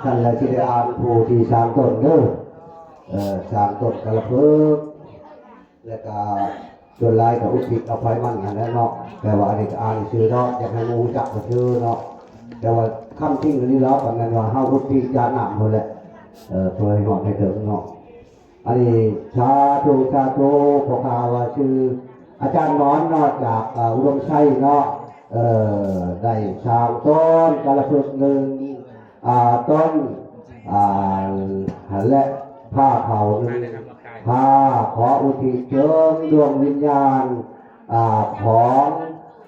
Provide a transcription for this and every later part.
ຊັ້ນແລ້ວຊິໄດ້ອ່ານຜູ້ທີ່ສ້າງຕົ້ນເດີ ເອີ ສ້າງຕົ້ນກາລະພຶກ ແລ້ວກະສ່ວນຫຼາຍກະອຸທິດເອົາໃຜມັນຫັ້ນແຫຼະເນາະ ແຕ່ວ່າອັນນີ້ກະອ່ານຊື່ເນາະ ຢາກໃຫ້ໝູ່ຮູ້ຈັກຊື່ເນາະ ແຕ່ວ່າຄຳຈິງນີ້ລະກະແມ່ນວ່າເຮົາອຸທິດຢາດນ້ຳພຸ້ນແຫຼະ ເອີ ເພື່ອໃຫ້ຮອດໃຫ້ເຖິງເນາະ. ອັນນີ້ສາທຸ ສາທຸ ພວກຂ້າວ່າຊື່ອາຈານໜອນເນາະ ຈາກ ເອີ ອຸດົມໄຊເນາະ ເອີ ໄດ້ສ້າງຕົ້ນກາລະພຶກໜຶ່ງ ອາ ຕົ້ນ ອາ ແລະຜ້າຂາວໜຶ່ງຜ້າ ຂໍອຸທິດເຖິງດວງວິນຍານ ອາ ຂອງ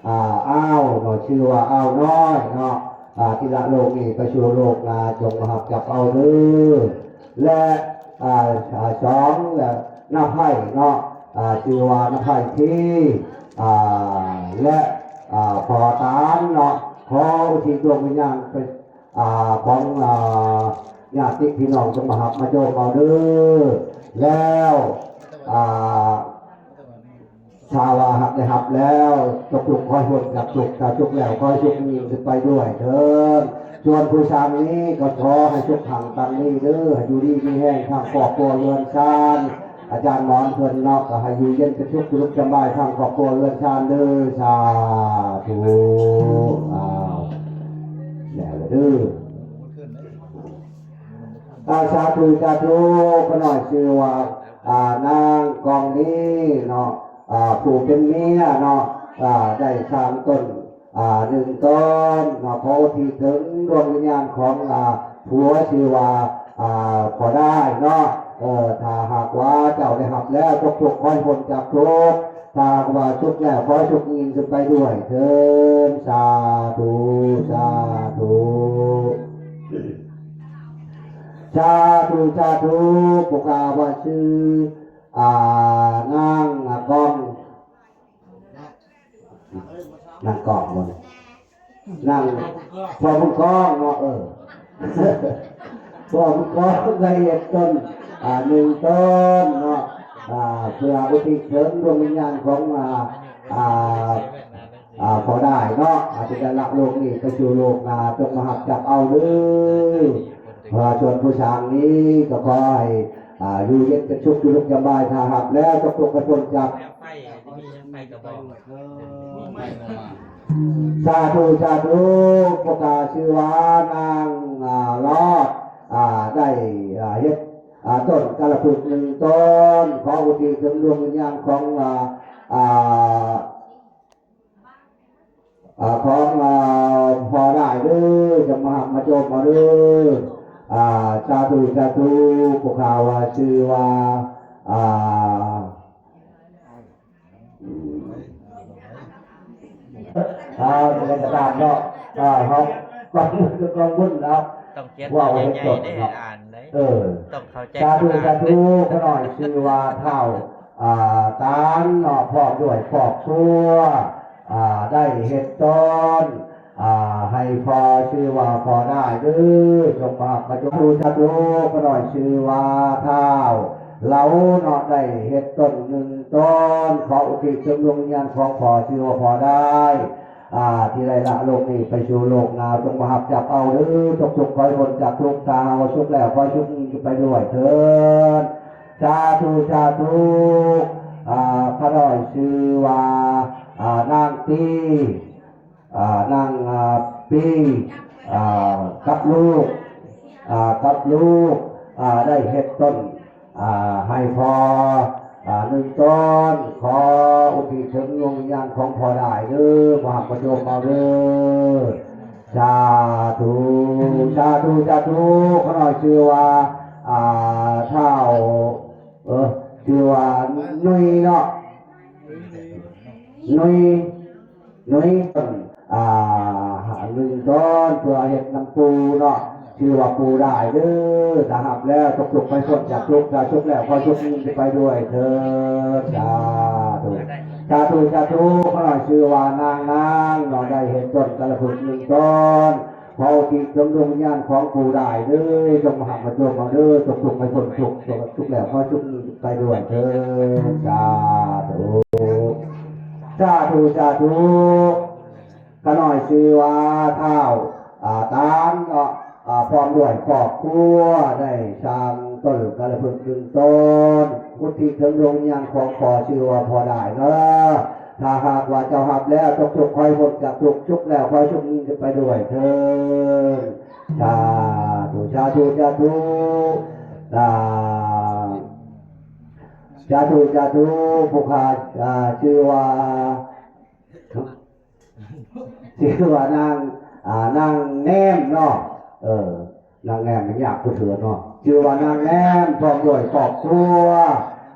ອາ ອ້າວເນາະ ຊື່ວ່າອ້າວນ້ອຍເນາະ ອາ ທີ່ລະໂລກນີ້ໄປສູ່ໂລກໜ້າ ຈົ່ງມາຮັບຈັບເອົາເດີ ແລະ ອາ ອາ ສອງ ແລະ ນ້າໄພ້ເນາະ ອາ ຊື່ວ່ານ້າໄພ້ທີ ອາ ແລະ ອາ ພໍ່ຕານເນາະ ຂໍອຸທິດດວງວິນຍານໄປ ອາ ຂອງ ອາ ຍາດຕິພີ່ນ້ອງ ຈົ່ງມາຮັບມາໂຈມເອົາເດີ ແລ້ວ ອາ ຖ້າວ່າຫາກໄດ້ຮັບແລ້ວ ຕົກທຸກຂໍໃຫ້ພົ້ນຈາກທຸກ ຖ້າສຸກແລ້ວຂໍໃຫ້ສຸກຍິ່ງຂຶ້ນໄປດ້ວຍເທີ້ນ. ສ່ວນຜູ້ສ້າງນີ້ກໍຂໍໃຫ້ສຸກຮັ່ງຕັ້ງມີເດີ ໃຫ້ຢູ່ດີມີແຮງ ທັງຄອບຄົວເຮືອນຊານ ອາຈານໝອນເພິ່ນເນາະ ກໍໃຫ້ຢູ່ເຢັນເປັນສຸກ ສຸກສະບາຍ ທັງຄອບຄົວເຮືອນຊານເດີ ສາທຸ. ອ້າວ ແລ້ວເດີ. ອາ ສາທຸ ສາທຸ. ຂ້ານ້ອຍຊື່ວ່າ ອາ ນາງກອງນີເນາະ ອາ ຜູ້ເປັນເມຍເນາະ ອາ ໄດ້ສ້າງຕົ້ນ ອາ ໜຶ່ງຕົ້ນເນາະ ຂໍອຸທິດເຖິງດວງວິນຍານຂອງ ອາ ຜົວຊື່ວ່າ ອາ ພໍ່ດາຍເນາະ ເອີ ຖ້າຫາກວ່າເຈົ້າໄດ້ຮັບແລ້ວ ຕົກທຸກຂໍໃຫ້ພົ້ນຈາກທຸກ ຖ້າຫາກວ່າສຸກແລ້ວ ຂໍໃຫ້ສຸກຍິ່ງຂຶ້ນໄປດ້ວຍເທີ້ນ ສາທຸ ສາທຸ. ສາທຸ ສາທຸ. ພວກຂ້າວ່າຊື່ ອາ ນາງ ອາ ກອງ ນາງກອງບໍ່ ນາງ ພໍ່ບຸນກອງເນາະ ເອີ ພໍ່ບຸນກອງໄດ້ເຮັດຕົ້ນ ອາ ໜຶ່ງຕົ້ນເນາະ ອາ ເພື່ອອຸທິດເຖິງດວງວິນຍານຂອງ ອາ ອາ ອາ ພໍ່ດາຍເນາະ ອາ ທີ່ໄດ້ລະໂລກນີ້ໄປສູ່ໂລກໜ້າ ຈົ່ງມາຮັບຈັບເອົາເດີ. ເພາະວ່າສ່ວນຜູ້ສ້າງນີ້ກໍຂໍໃຫ້ ອາ ຢູ່ເຢັນເປັນສຸກ ຢູ່ສຸກສະບາຍ ຖ້າຮັບແລ້ວຕົກທຸກໃຫ້ພົ້ນຈາກ ສາທຸ ສາທຸ. ພວກຂ້າຊື່ວ່ານາງ ອາ ລອດ ອາ ໄດ້ ອາ ເຮັດ ອາ ຕົ້ນກາລະພຶກໜຶ່ງຕົ້ນ ຂໍອຸທິດເຖິງດວງວິນຍານຂອງ ອາ ອາ ອາ ຂອງ ອາ ພໍ່ດາຍເດີ ຈະມາຮັບມາໂຈມເອົາເດີ. ອາ ສາທຸ ສາທຸ. ພວກຂ້າວ່າຊື່ວ່າ ອາ ອືມ ອາ ເປັນຫຍັງກໍຕາມເນາະ ອາ ເຮົາກອງບຸນ ກອງບຸນເນາະ ຕ້ອງຂຽນຕົວໃຫຍ່ໆເດ້ ເວົ້າໃຫ້ຈົບເນາະ ອ່ານໄດ້ ເອີ ຕ້ອງເຂົ້າໃຈ ສາທຸ ສາທຸ. ຂ້ານ້ອຍຊື່ວ່າທ້າວ ອາ ຕານເນາະ ພ້ອມດ້ວຍຄອບຄົວ ອາ ໄດ້ເຮັດຕົ້ນ ອາ ໃຫ້ພໍ່ ຊື່ວ່າພໍ່ດາຍເດີ ຈົ່ງມາຮັບມາໂຈມ ສາທຸ ສາທຸ. ຂ້ານ້ອຍຊື່ວ່າທ້າວ ເຫຼົາເນາະ ໄດ້ເຮັດຕົ້ນໜຶ່ງຕົ້ນ ຂໍອຸທິດເຖິງດວງວິນຍານຂອງພໍ່ ຊື່ວ່າພໍ່ດາຍ ອາ ທີ່ໄດ້ລະໂລກນີ້ໄປສູ່ໂລກໜ້າ ຈົ່ງມາຮັບຈັບເອົາເດີ ຕົກທຸກຂໍໃຫ້ພົ້ນຈາກທຸກ ຖ້າຫາກວ່າສຸກແລ້ວ ຂໍໃຫ້ສຸກຍິ່ງຂຶ້ນໄປດ້ວຍເທີ້ນ ສາທຸ ສາທຸ. ອາ ຂ້ານ້ອຍຊື່ວ່າ ອາ ນາງຕີ ອາ ນາງ ອາ ປີ ອາ ກັບລູກ ອາ ກັບລູກ ອາ ໄດ້ເຮັດຕົ້ນ ອາ ໃຫ້ພໍ່ ອາ ໜຶ່ງຕົ້ນ ຂໍອຸທິດເຖິງດວງວິນຍານຂອງພໍ່ດາຍເດີ ມາຮັບມາໂຈມເອົາເດີ ສາທຸ ສາທຸ ສາທຸ. ຂ້ານ້ອຍຊື່ວ່າ ອາ ທ້າວ ເອີ ຊື່ວ່ານຸຍເນາະ ນຸຍ ໜຸ່ຍ ອາ ໜຶ່ງຕົ້ນ ເພື່ອເຮັດນຳປູ່ເນາະ ຊື່ວ່າປູ່ດາຍເດີ ຖ້າຮັບແລ້ວຕົກທຸກໃຫ້ພົ້ນຈາກທຸກ ຖ້າສຸກແລ້ວຂໍສຸກຍິ່ງຂຶ້ນໄປດ້ວຍເທີ້ນ ສາທຸ ສາທຸ ສາທຸ. ຂ້ານ້ອຍຊື່ວ່ານາງ ນາງເນາະ ໄດ້ເຮັດຕົ້ນກາລະພຶກໜຶ່ງຕົ້ນ ຂໍອຸທິດເຖິງດວງວິນຍານຂອງປູ່ດາຍເດີ ຈົ່ງມາຮັບມາໂຈມເອົາເດີ ຕົກທຸກໃຫ້ພົ້ນທຸກ ສຸກແລ້ວຂໍສຸກຍິ່ງຂຶ້ນໄປດ້ວຍເທີ້ນ ສາທຸ ສາທຸ ສາທຸ. ຂ້ານ້ອຍຊື່ວ່າທ້າວ ອາ ຕານເນາະ ອາ ພ້ອມດ້ວຍຄອບຄົວ ໄດ້ສ້າງຕົ້ນກາລະພຶກໜຶ່ງຕົ້ນ ອຸທິດເຖິງດວງວິນຍານຂອງພໍ່ ຊື່ວ່າພໍ່ດາຍເດີ. ຖ້າຫາກວ່າເຈົ້າຮັບແລ້ວ ຕົກທຸກຂໍໃຫ້ພົ້ນຈາກທຸກ, ສຸກແລ້ວຂໍໃຫ້ສຸກຍິ່ງຂຶ້ນໄປດ້ວຍເທີ້ນ. ສາທຸ ສາທຸ ສາທຸ ສາ ສາທຸ ສາທຸ. ຜູ້ຂ້າ ອາ ຊື່ວ່າ ຊື່ວ່ານາງ ອາ ນາງແນມເນາະ ເອີ ນາງແນມມັນຍາກຜູ້ເທື່ອເນາະ ຊື່ວ່ານາງແນມ ພ້ອມດ້ວຍຄອບຄົວ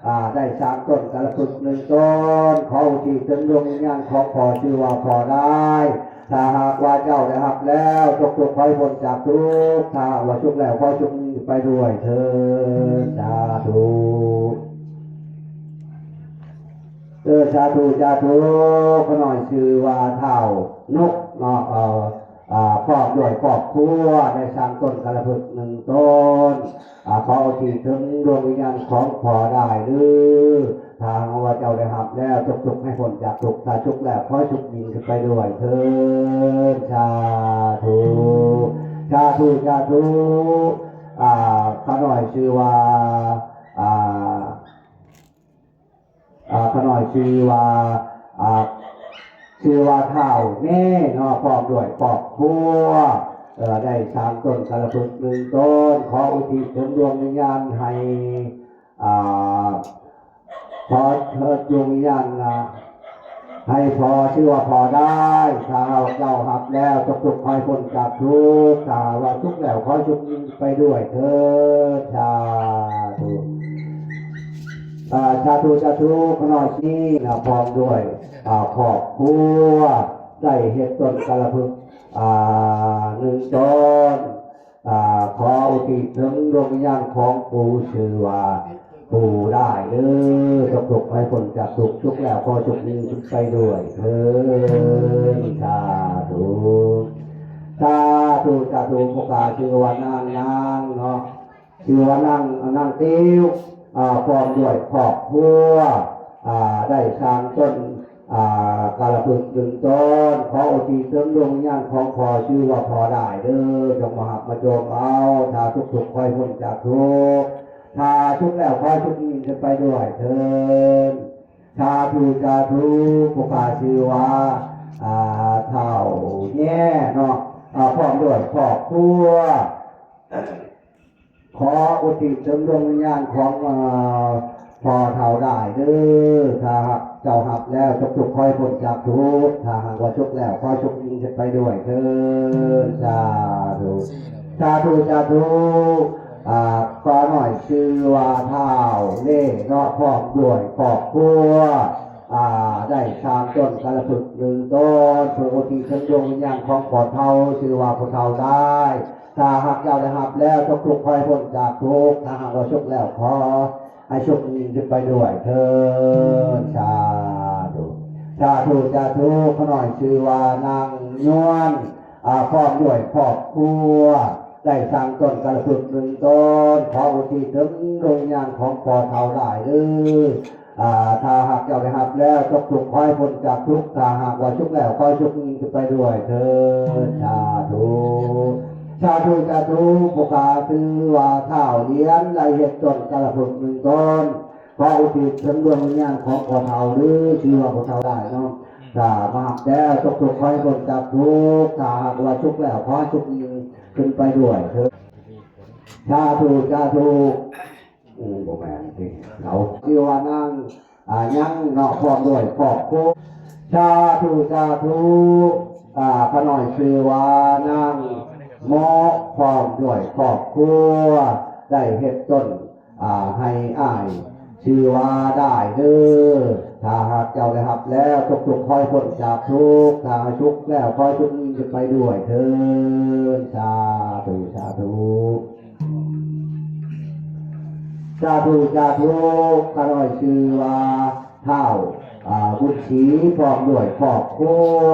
ອາ ໄດ້ສ້າງຕົ້ນກາລະພຶກໜຶ່ງຕົ້ນ ຂໍອຸທິດເຖິງດວງວິນຍານຂອງພໍ່ ຊື່ວ່າພໍ່ດາຍ. ຖ້າຫາກວ່າເຈົ້າໄດ້ຮັບແລ້ວ ຕົກທຸກຂໍໃຫ້ພົ້ນຈາກທຸກ, ຖ້າຫາກວ່າສຸກແລ້ວ ຂໍໃຫ້ສຸກຍິ່ງຂຶ້ນໄປດ້ວຍເທີ້ນ. ສາທຸ ເອີ ສາທຸ ສາທຸ. ຂ້ານ້ອຍຊື່ວ່າທ້າວນົກເນາະ ເອີ ອາ ພ້ອມດ້ວຍຄອບຄົວ ໄດ້ສ້າງຕົ້ນກາລະພຶກໜຶ່ງຕົ້ນ ອາ ຂໍອຸທິດເຖິງດວງວິນຍານຂອງພໍ່ດາຍເດີ. ຖ້າຫາກວ່າເຈົ້າໄດ້ຮັບແລ້ວ ຕົກທຸກໃຫ້ພົ້ນຈາກທຸກ, ຖ້າສຸກແລ້ວ ຂໍໃຫ້ສຸກຍິ່ງຂຶ້ນໄປດ້ວຍເທີ້ນ. ສາທຸ ສາທຸ ສາທຸ. ອາ ຂ້ານ້ອຍຊື່ວ່າ ອາ ອາ ຂ້ານ້ອຍຊື່ວ່າ ອາ ຊື່ວ່າທ້າວແນເນາະ ພ້ອມດ້ວຍຄອບຄົວ ເອີ ໄດ້ສ້າງຕົ້ນກາລະພຶກໜຶ່ງຕົ້ນ ຂໍອຸທິດເຖິງດວງວິນຍານໃຫ້ ອາ ຂໍເທີ້ນດວງວິນຍານນະ ໃຫ້ພໍ່ ຊື່ວ່າພໍ່ດາຍ. ຖ້າເຈົ້າຮັບແລ້ວ ຕົກທຸກຂໍໃຫ້ພົ້ນຈາກທຸກ, ຖ້າວ່າສຸກແລ້ວ ຂໍໃຫ້ສຸກຍິ່ງໄປດ້ວຍເທີ້ນ. ສາທຸ ອາ ສາທຸ ສາທຸ. ຂ້ານ້ອຍນີ້ນະ ພ້ອມດ້ວຍ ອາ ຄອບຄົວ ໄດ້ເຮັດຕົ້ນກາລະພຶກ ອາ ໜຶ່ງຕົ້ນ ອາ ຂໍອຸທິດເຖິງດວງວິນຍານຂອງປູ່ ຊື່ວ່າປູ່ດາຍເດີ. ຕົກທຸກໃຫ້ພົ້ນຈາກທຸກ, ສຸກແລ້ວຂໍໃຫ້ສຸກຍິ່ງຂຶ້ນໄປດ້ວຍເທີ້ນ. ສາທຸ ສາທຸ ສາທຸ. ຜູ້ຂ້າຊື່ວ່ານາງ ນາງເນາະ ຊື່ວ່ານາງ ນາງຕິວ ອາ ພ້ອມດ້ວຍຄອບຄົວ ອາ ໄດ້ສ້າງຕົ້ນ ອາ ກາລະພຶກໜຶ່ງຕົ້ນ ຂໍອຸທິດເຖິງດວງວິນຍານຂອງພໍ່ ຊື່ວ່າພໍ່ດາຍເດີ. ຈົ່ງມາຮັບມາຊົມເອົາ, ຖ້າທຸກທຸກ ຂໍໃຫ້ພົ້ນຈາກທຸກ, ຖ້າສຸກແລ້ວ ຂໍໃຫ້ສຸກຍິ່ງຂຶ້ນໄປດ້ວຍເທີ້ນ. ສາທຸ ສາທຸ. ຜູ້ຂ້າຊື່ວ່າ ອາ ທ້າວແຍ່ເນາະ ອາ ພ້ອມດ້ວຍຄອບຄົວ ຂໍອຸທິດເຖິງດວງວິນຍານຂອງ ເອີ ພໍ່ເຖົ້າດາຍເດີ. ຖ້າຫາກເຈົ້າຮັບແລ້ວ ຕົກທຸກຂໍໃຫ້ພົ້ນຈາກທຸກ, ຖ້າຫາກວ່າສຸກແລ້ວ ຂໍໃຫ້ສຸກຍິ່ງຂຶ້ນໄປດ້ວຍເທີ້ນ. ສາທຸ ສາທຸ ສາທຸ. ອາ ຂ້ານ້ອຍຊື່ວ່າທ້າວເລເນາະ ພ້ອມດ້ວຍຄອບຄົວ ອາ ໄດ້ສ້າງຕົ້ນກາລະພຶກໜຶ່ງຕົ້ນ ເພື່ອອຸທິດເຖິງດວງວິນຍານຂອງພໍ່ເຖົ້າ ຊື່ວ່າພໍ່ເຖົ້າດາຍ. ຖ້າຫາກເຈົ້າໄດ້ຮັບແລ້ວ ຕົກທຸກຂໍໃຫ້ພົ້ນຈາກທຸກ, ຖ້າຫາກວ່າສຸກແລ້ວ ຂໍໃຫ້ສຸກຍິ່ງຂຶ້ນໄປດ້ວຍເທີ້ນ. ສາທຸ ສາທຸ ສາທຸ. ຂ້ານ້ອຍຊື່ວ່ານາງຍວນ ອາ ພ້ອມດ້ວຍຄອບຄົວ ໄດ້ສ້າງຕົ້ນກາລະພຶກໜຶ່ງຕົ້ນ ຂໍອຸທິດເຖິງດວງວິນຍານຂອງພໍ່ເຖົ້າດາຍເດີ. ອາ ຖ້າຫາກເຈົ້າໄດ້ຮັບແລ້ວ ຕົກທຸກຂໍໃຫ້ພົ້ນຈາກທຸກ, ຖ້າຫາກວ່າສຸກແລ້ວ ຂໍໃຫ້ສຸກຍິ່ງຂຶ້ນໄປດ້ວຍເທີ້ນ. ສາທຸ ສາທຸ ສາທຸ. ຜູ້ຂ້າຊື່ວ່າທ້າວຫຼຽນ ໄດ້ເຮັດຕົ້ນກາລະພຶກໜຶ່ງຕົ້ນ ຂໍອຸທິດເຖິງດວງວິນຍານຂອງພໍ່ເຖົ້າ ຫຼື ຊື່ວ່າພໍ່ເຖົ້າດາຍເນາະ. ຖ້າມາຮັບແລ້ວ ຕົກທຸກຂໍໃຫ້ພົ້ນຈາກທຸກ, ຖ້າຫາກວ່າສຸກແລ້ວ ຂໍໃຫ້ສຸກຍິ່ງຂຶ້ນໄປດ້ວຍເທີ້ນ. ສາທຸ ສາທຸ. ອືມ ບໍ່ແມ່ນຕິ ເຂົາຊື່ວ່ານາງ ອາ ຍັງເນາະ ພ້ອມດ້ວຍຄອບຄົວ. ສາທຸ ສາທຸ. ອາ ຂ້ານ້ອຍຊື່ວ່ານາງເໝາະ ພ້ອມດ້ວຍຄອບຄົວ ໄດ້ເຮັດຕົ້ນ ອາ ໃຫ້ອ້າຍ ຊື່ວ່າດາຍເດີ. ຖ້າຫາກເຈົ້າໄດ້ຮັບແລ້ວ ຕົກທຸກຂໍໃຫ້ພົ້ນຈາກທຸກ, ຖ້າໃຫ້ສຸກແລ້ວ ຂໍໃຫ້ສຸກຍິ່ງຂຶ້ນໄປດ້ວຍເທີ້ນ. ສາທຸ ສາທຸ. ສາທຸ ສາທຸ. ຂ້ານ້ອຍຊື່ວ່າທ້າວ ອາ ບຸນສີ ພ້ອມດ້ວຍຄອບຄົວ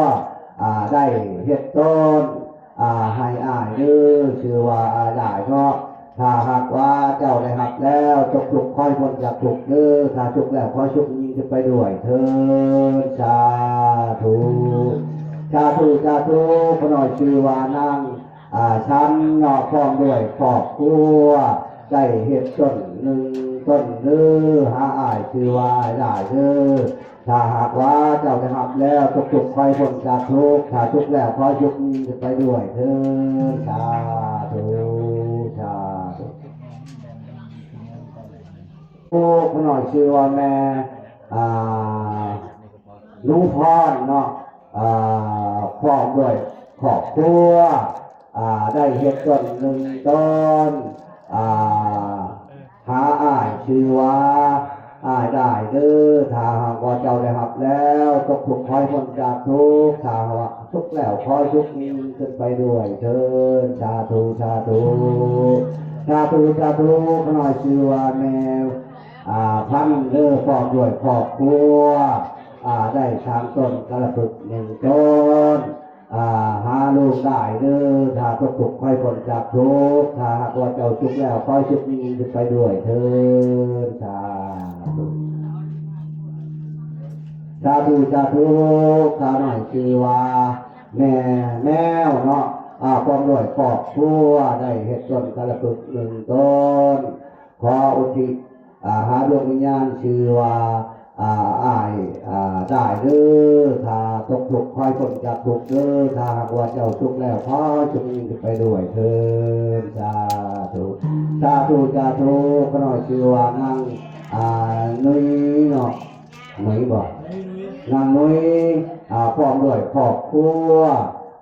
ອາ ໄດ້ເຮັດຕົ້ນ ອາ ໃຫ້ອ້າຍເດີ ຊື່ວ່າອ້າຍດາຍເນາະ. ຖ້າຫາກວ່າເຈົ້າໄດ້ຮັບແລ້ວ ຕົກທຸກຂໍໃຫ້ພົ້ນຈາກທຸກເດີ, ຖ້າສຸກແລ້ວ ຂໍໃຫ້ສຸກຍິ່ງຂຶ້ນໄປດ້ວຍເທີ້ນ. ສາທຸ ສາທຸ ສາທຸ. ຂ້ານ້ອຍຊື່ວ່ານາງ ອາ ສັນເນາະ ພ້ອມດ້ວຍຄອບຄົວ ໄດ້ເຮັດຕົ້ນໜຶ່ງຕົ້ນເດີ ຫາອ້າຍຊື່ວ່າອ້າຍດາຍເດີ. ຖ້າຫາກວ່າເຈົ້າໄດ້ຮັບແລ້ວ ຕົກທຸກຂໍໃຫ້ພົ້ນຈາກທຸກ, ຖ້າທຸກແລ້ວຂໍໃຫ້ສຸກຍິ່ງຂຶ້ນໄປດ້ວຍເທີ້ນ. ສາທຸ ສາທຸ. ໂອ້ ຂະນ້ອຍຊື່ວ່າແມ່ ອາ ໜູພອນເນາະ ອາ ພ້ອມດ້ວຍຄອບຄົວ ອາ ໄດ້ເຮັດຕົ້ນໜຶ່ງຕົ້ນ ອາ ຫາອ້າຍຊື່ວ່າອ້າຍດາຍເດີ. ຖ້າຫາກວ່າເຈົ້າໄດ້ຮັບແລ້ວ ຕົກທຸກຂໍໃຫ້ພົ້ນຈາກທຸກ, ຖ້າຫາກວ່າສຸກແລ້ວຂໍໃຫ້ສຸກຍິ່ງຂຶ້ນໄປດ້ວຍເທີ້ນ. ສາທຸ ສາທຸ ສາທຸ ສາທຸ. ຂະນ້ອຍຊື່ວ່າແມ່ ອາ ພັນເດີ ພ້ອມດ້ວຍຄອບຄົວ ອາ ໄດ້ສ້າງຕົ້ນກາລະພຶກໜຶ່ງຕົ້ນ ອາ ຫາລູກໄດ້ເດີ. ຖ້າຕົກທຸກຂໍໃຫ້ພົ້ນຈາກທຸກ, ຖ້າຫາກວ່າເຈົ້າສຸກແລ້ວ ຂໍໃຫ້ສຸກຍິ່ງຂຶ້ນໄປດ້ວຍເທີ້ນ. ສາທຸ ສາທຸ ສາທຸ. ຂ້ານ້ອຍຊື່ວ່າແມ່ແມວເນາະ ອາ ພ້ອມດ້ວຍຄອບຄົວ ໄດ້ເຮັດຕົ້ນກາລະພຶກໜຶ່ງຕົ້ນ ຂໍອຸທິດ ອາ ຫາດວງວິນຍານຊື່ວ່າ ອາ ອ້າຍ ອາ ດາຍເດີ. ຖ້າຕົກທຸກຂໍໃຫ້ພົ້ນຈາກທຸກເດີ, ຖ້າຫາກວ່າເຈົ້າສຸກແລ້ວ ຂໍໃຫ້ສຸກຍິ່ງຂຶ້ນໄປດ້ວຍເທີ້ນ. ສາທຸ ສາທຸ ສາທຸ. ຂ້ານ້ອຍຊື່ວ່ານາງ ອາ ນຸ້ຍເນາະ ໜຸຍບໍ? ນາງໜຸຍ ອາ ພ້ອມດ້ວຍຄອບຄົວ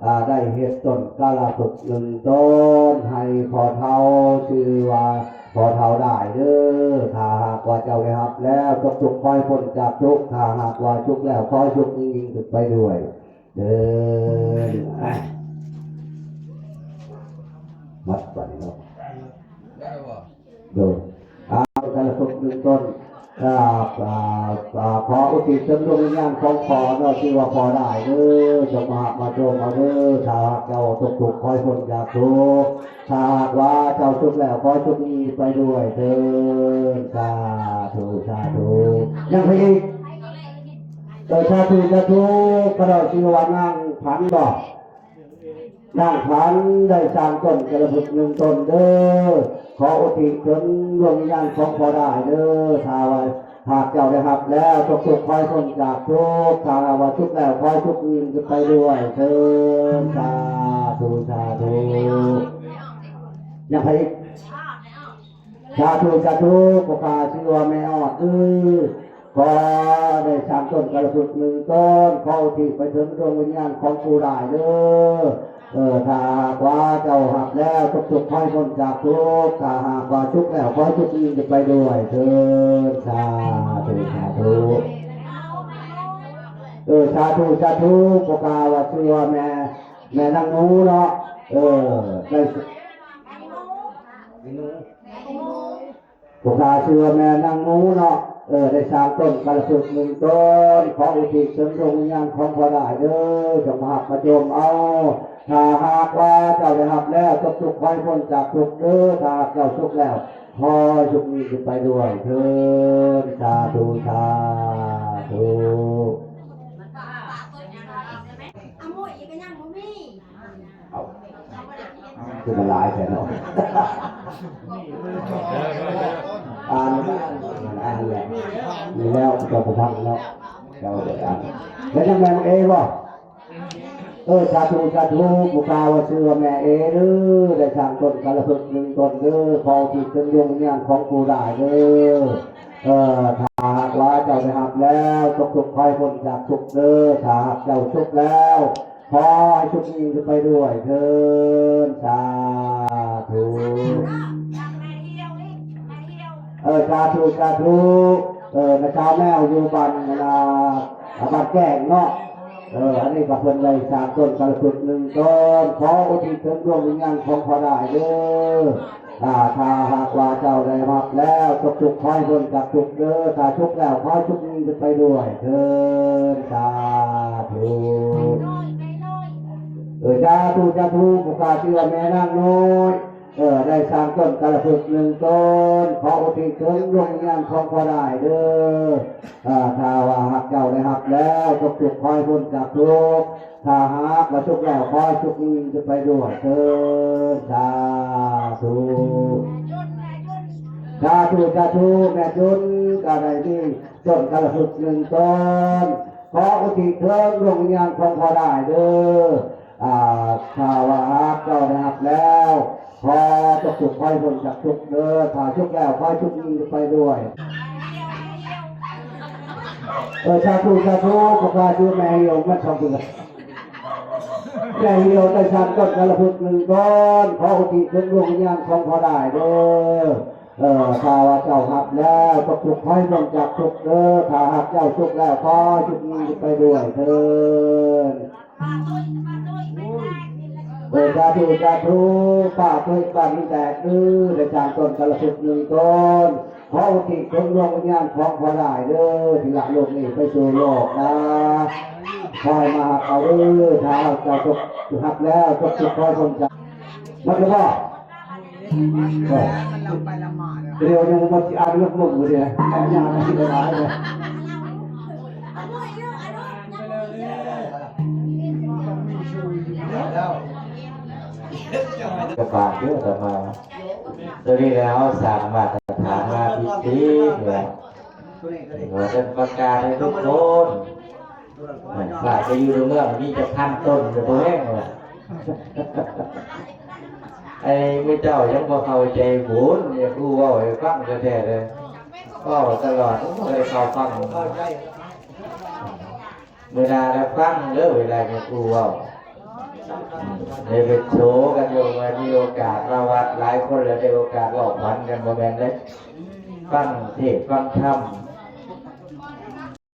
ອາ ໄດ້ເຮັດຕົ້ນກາລະພຶກໜຶ່ງຕົ້ນໃຫ້ພໍ່ເຖົ້າ ຊື່ວ່າພໍ່ເຖົ້າດາຍເດີ. ຖ້າຫາກວ່າເຈົ້າໄດ້ຮັບແລ້ວ ຕົກທຸກຂໍໃຫ້ພົ້ນຈາກທຸກ, ຖ້າຫາກວ່າສຸກແລ້ວ ຂໍໃຫ້ສຸກຍິ່ງຂຶ້ນໄປດ້ວຍເທີ້ນ. ໝົດບັດນີ້ເນາະ. ໂດຍ ອາ ກາລະພຶກໜຶ່ງຕົ້ນ ອາ ອາ ອາ ຂໍອຸທິດເຖິງດວງວິນຍານຂອງພໍ່ເນາະ ຊື່ວ່າພໍ່ດາຍເດີ ຈົ່ງມາຮັບມາຊົມເອົາເດີ. ຖ້າຫາກເຈົ້າຕົກທຸກ ຂໍໃຫ້ພົ້ນຈາກທຸກ, ຖ້າຫາກວ່າເຈົ້າສຸກແລ້ວ ຂໍໃຫ້ສຸກຍິ່ງໄປດ້ວຍເທີ້ນ. ສາທຸ ສາທຸ. ຍັງໃຜອີກ? ເອີ ສາທຸ ສາທຸ. ຂ້ານ້ອຍຊື່ວ່ານາງພັນບໍ? ນາງພັນໄດ້ສ້າງຕົ້ນກາລະພຶກໜຶ່ງຕົ້ນເດີ ຂໍອຸທິດເຖິງດວງວິນຍານຂອງພໍ່ດາຍເດີ. ຖ້າວ່າຫາກເຈົ້າໄດ້ຮັບແລ້ວ ຕົກທຸກຂໍໃຫ້ພົ້ນຈາກທຸກ, ຖ້າຫາກວ່າສຸກແລ້ວ ຂໍໃຫ້ສຸກຍິ່ງຂຶ້ນໄປດ້ວຍເທີ້ນ. ສາທຸ ສາທຸ. ຍັງໃຜອີກ? ສາທຸ ສາທຸ. ພວກຂ້າຊື່ວ່າແມ່ອອດເອີຍ ຂໍໄດ້ສ້າງຕົ້ນກາລະພຶກໜຶ່ງຕົ້ນ ຂໍອຸທິດໄປເຖິງດວງວິນຍານຂອງຜູ້ດາຍເດີ. ເອີ ຖ້າຫາກວ່າເຈົ້າຮັບແລ້ວ ຕົກທຸກຂໍໃຫ້ພົ້ນຈາກທຸກ, ຖ້າຫາກວ່າສຸກແລ້ວ ຂໍໃຫ້ສຸກຍິ່ງຂຶ້ນໄປດ້ວຍເທີ້ນ. ສາທຸ ສາທຸ. ເອີ ສາທຸ ສາທຸ. ພວກຂ້າວ່າຊື່ວ່າແມ່ ແມ່ນາງໜູເນາະ ເອີ ໄດ້ ພວກຂ້າຊື່ວ່າແມ່ນາງໜູເນາະ ເອີ ໄດ້ສ້າງຕົ້ນກາລະພຶກໜຶ່ງຕົ້ນ ຂໍອຸທິດເຖິງດວງວິນຍານຂອງພໍ່ດາຍເດີ ຈົ່ງມາຮັບມາຊົມເອົາ. ຖ້າຫາກວ່າເຈົ້າໄດ້ຮັບແລ້ວ ຕົກທຸກຂໍໃຫ້ພົ້ນຈາກທຸກເດີ, ຖ້າຫາກເຈົ້າສຸກແລ້ວ ຂໍໃຫ້ສຸກຍິ່ງຂຶ້ນໄປດ້ວຍເທີ້ນ. ສາທຸ ສາທຸ. ເອົາ ຄືມັນຫຼາຍແທ້ເນາະ ອ່ານ ອ່ານແຫຼະ ນີ້ແລ້ວເຈົ້າບໍ່ຟັງເນາະ ເຈົ້າບໍ່ໄດ້ອ່ານ. ແລ້ວຍັງແມ່ນເອບໍ່? ເອີ ສາທຸ ສາທຸ. ຜູ້ຂ້າວ່າຊື່ວ່າແມ່ເອເດີ ໄດ້ສ້າງຕົ້ນກາລະພຶກໜຶ່ງຕົ້ນເດີ ຂໍອຸທິດເຖິງດວງວິນຍານຂອງຜູ້ດາຍເດີ. ເອີ ຖ້າຫາກວ່າເຈົ້າໄດ້ຮັບແລ້ວ ຕົກທຸກຂໍໃຫ້ພົ້ນຈາກທຸກເດີ, ຖ້າຫາກເຈົ້າສຸກແລ້ວ ຂໍໃຫ້ສຸກຍິ່ງຂຶ້ນໄປດ້ວຍເທີ້ນ. ສາທຸ. ເອີ ສາທຸ ສາທຸ. ເອີ ນາງສາວແມວຢູ່ບ້ານ ອັນນ່າ ບ້ານແກ້ງເນາະ. ເອີ ອັນນີ້ກໍເພິ່ນໄດ້ສ້າງຕົ້ນກາລະພຶກໜຶ່ງຕົ້ນ ຂໍອຸທິດເຖິງດວງວິນຍານຂອງພໍ່ດາຍເດີ. ຖ້າ ຖ້າຫາກວ່າເຈົ້າໄດ້ຮັບແລ້ວ ຕົກທຸກຂໍໃຫ້ພົ້ນຈາກທຸກເດີ, ຖ້າສຸກແລ້ວຂໍໃຫ້ສຸກຍິ່ງຂຶ້ນໄປດ້ວຍເທີ້ນ. ສາທຸ. ເອີ ສາທຸ ສາທຸ. ຜູ້ຂ້າຊື່ວ່າແມ່ນາງນ້ອຍ ເອີ ໄດ້ສ້າງຕົ້ນກາລະພຶກໜຶ່ງຕົ້ນ ຂໍອຸທິດເຖິງດວງວິນຍານຂອງພໍ່ຫຼ້າຍເດີ. ເອີ ຖ້າວ່າຫາກເຈົ້າໄດ້ຮັບແລ້ວ ຕົກທຸກຂໍໃຫ້ພົ້ນຈາກທຸກ, ຖ້າຫາກວ່າສຸກແລ້ວ ຂໍໃຫ້ສຸກຍິ່ງຂຶ້ນໄປດ້ວຍເທີ້ນ. ສາທຸ ສາທຸ ສາທຸ. ແມ່ຈຸນກໍໄດ້ມີ ຕົ້ນກາລະພຶກໜຶ່ງຕົ້ນ ຂໍອຸທິດເຖິງດວງວິນຍານຂອງພໍ່ຫຼ້າຍເດີ. ອາ ຖ້າວ່າຫາກເຈົ້າໄດ້ຮັບແລ້ວ ຂໍຕົກທຸກຂໍໃຫ້ພົ້ນຈາກທຸກເດີ, ຖ້າສຸກແລ້ວ ຂໍໃຫ້ສຸກຍິ່ງຂຶ້ນໄປດ້ວຍ. ເອີ ສາທຸ ສາທຸ. ພວກຂ້າຊື່ແມ່ຫ່ຽວ ມັນສອງເທື່ອ ແມ່ຫ່ຽວໄດ້ສ້າງຕົ້ນກາລະພຶກໜຶ່ງຕົ້ນ ຂໍອຸທິດເຖິງດວງວິນຍານຂອງພໍ່ຫຼ້າຍເດີ. ເອີ ຖ້າວ່າເຈົ້າຮັບແລ້ວ ຕົກທຸກຂໍໃຫ້ພົ້ນຈາກທຸກເດີ, ຖ້າຫາກເຈົ້າສຸກແລ້ວ ຂໍໃຫ້ສຸກຍິ່ງຂຶ້ນໄປດ້ວຍເທີ້ນ. ເອີ ສາທຸ ສາທຸ. ປ້າຕຸ້ຍ ບ້ານຫີນແຕກເດີ ໄດ້ສ້າງຕົ້ນກາລະພຶກໜຶ່ງຕົ້ນ ຂໍອຸທິດເຖິງດວງວິນຍານຂອງພໍ່ຫຼ້າຍເດີ ທີ່ລະໂລກນີ້ໄປສູ່ໂລກໜ້າ. ຂໍໃຫ້ມາຮັບເອົາເດີ, ຖ້າເຈົ້າຕົກຮັບແລ້ວ ຕົກທຸກຂໍໃຫ້ພົ້ນຈາກ ມັນຈະບໍ່ ເອີ ມັນລຳໄປລຳມາເດີ. ດຽວຍັງບໍ່ຊິອ່ານເລື່ອງລົງຢູ່ເດ ແມ່ຍ່າມັນຊິໄດ້ຫຼາຍເດ. ສະບາຍເດີ ອາດຕະມາ. ຕົວນີ້ແຫຼະ ເຮົາສ້າງມາດຕະຖານມາຕິດຕິແຫຼະ ເອີ ເປັນປະກາດໃຫ້ທຸກຄົນ. ຖ້າໄປຢູ່ໃນເມືອງມີຈັກພັນຕົ້ນ ບໍ່ແຮງວ່າ ໄອ້ໝູ່ເຈົ້າຍັງບໍ່ເຂົ້າໃຈບຸນ, ຍາຄູເວົ້າໃຫ້ຟັງແທ້ໆເລີຍ, ເວົ້າຕະຫຼອດ ບໍ່ໄດ້ເຂົ້າຟັງ. ເວລາລະຟັງເດີ ເວລາຍາຄູເວົ້າ ໄດ້ໄປໂສກັນຢູ່ ວ່າມີໂອກາດມາວັດຫຼາຍຄົນແລ້ວ ໄດ້ໂອກາດເວົ້າຂວັນກັນ ບໍ່ແມ່ນເດ້. ຟັງເທດຟັງທຳ